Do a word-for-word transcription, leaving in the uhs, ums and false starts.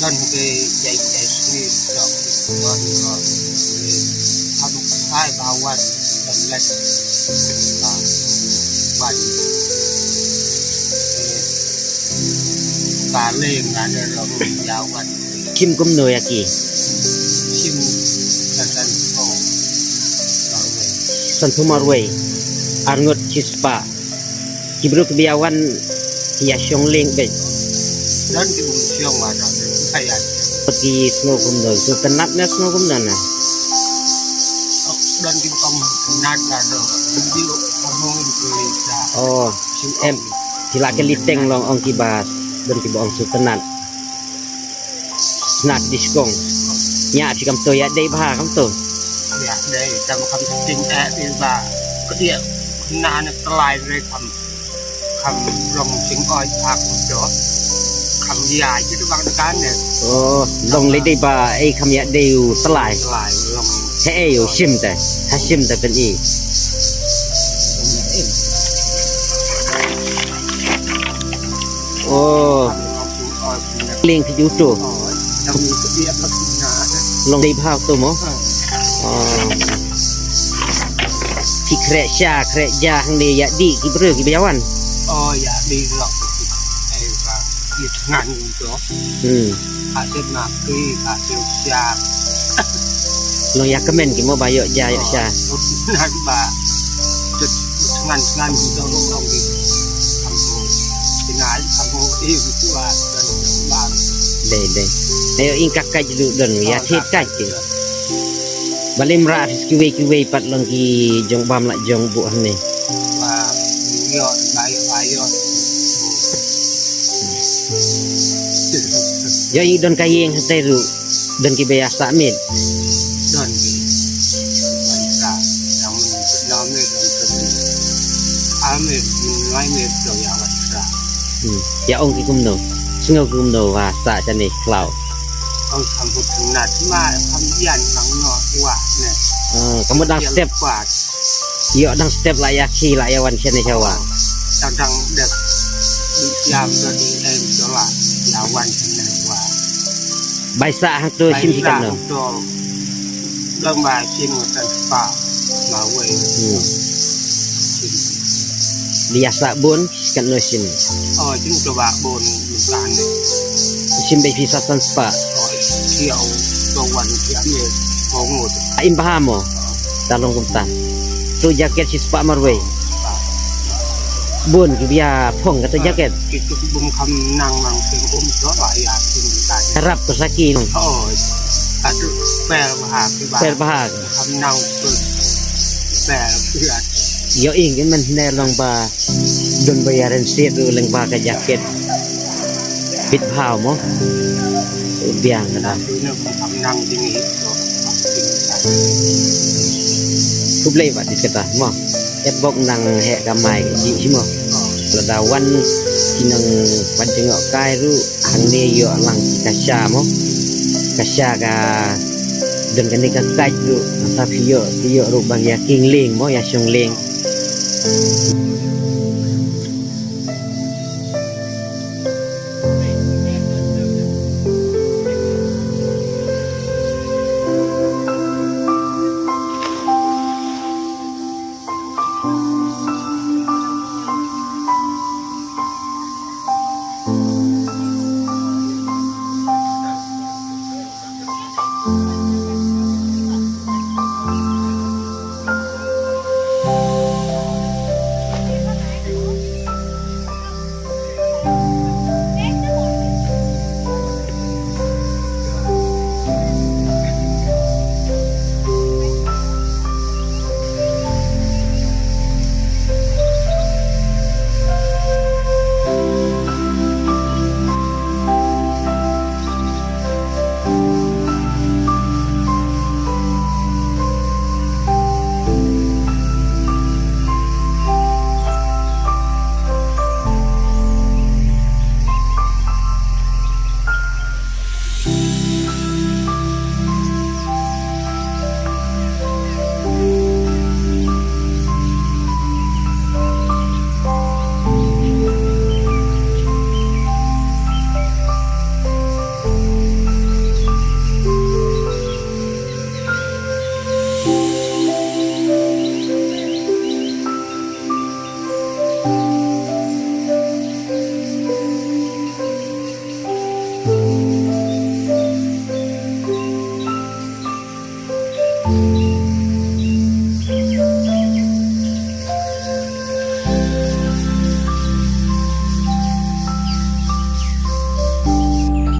Don ke jai jai sni dok don dok. Ham kai ba wan dan lek ba wan. Ka leng na ne rong ya wan. Kim kumno ïa ki? Kim dan dan ko. Sanphew marwei. Arngut shispah. Ki briew kiba ïa wan ki ïa shong leng beit. Don ki bym shong ma don ki ïa. Ki sngew kumno, sngewtynnat ne sngew kumno ne? Don ki bym tynnat ka do. Ki bym among ki sa. Oh, em, ki la ki liteng long ong kiba don kiba ong sngewtynnat. Snak diskong. Nya phi kam to ïa dei bha kam to. Ïa dei kam kam ting eh dei ba. Kedia na na telai re kam kam long sing oi bha kam to. Kam ïa ji tu bang kan ne. Oh, long le dei ba ei kam ïa dei u telai. Telai long. He ei u shim te. Ha shim te pen i. Oh. Ling ki jutu. Long dei bha to mo. Oh. Ki khreh sha khreh ja hangne ïa dih ki briew kiba ïa wan. Oh ïa dih lok. Ai ba ki thngan to. Hmm. Ka dep na ki ka dep sha. Long ïa kmen ki mo ba ïoh ja ïoh sha. Ngan ba. Ngan ngan dong dong di. Kamu tinggal kamu eh tua dan bang. Dei dei. Ayo ing ka kaj lu don ïa thied kaj ki. Balim ra kiwei kiwei pat long ki jong bam la jong bu hangne. Ba ïoh ba ïoh ba ïoh. Ïa ing don ka ïing hangtai ruh. Don kiba ïa sah miet. Don kiba ïa sah. Yang men sut na miet don sut. Al miet, ngai miet don ïa wat sah. Hmm. Ïa ong ki kumno. Sngew ki kumno wa sah shane khlaw. Ong sam put nat ma kam ïan lang no wa ne. Ah, kamu dang step. Ïoh dang step la ïa ki la ïa wan shane shawa. Dang dang dep. Di jam do di em do la ïa wan shane wa. Bai sah hangto shim ki kan no. Dang ba shim kan pa ma wei. Hmm. Di ïa sah bun kan no shim. Oh, jing to ba bun kan. Shim bai phi sa san spah. Oh, siau to wan siau ni. Kong ngut. Im bha mo. Ta long kumta. Tu jaket shispah marwei. Bun ki bia phong kata jaket. Ki tu bum kham nang nang sing um to ba ya sing ka. Harap ko saki nang. Oh. Katu per bha ki ba. Per bha. Kham nang tu per ki ba. Yo ing men ne long ba. Don ba ïa ren siat u leng ba ka jaket. Bit bha mo. U biang ka dang. Khublei ba dit kata mo. Et bok nang heh ka mai ka ji mo. Lada wan ki nang wan jengok kai ruh hangne ïoh lang ki ka sha mo. Ka sha ka don kane ka kait ruh. Nasa phi ïoh phi ïoh ruh bang ïa king ling mo ïa shong ling.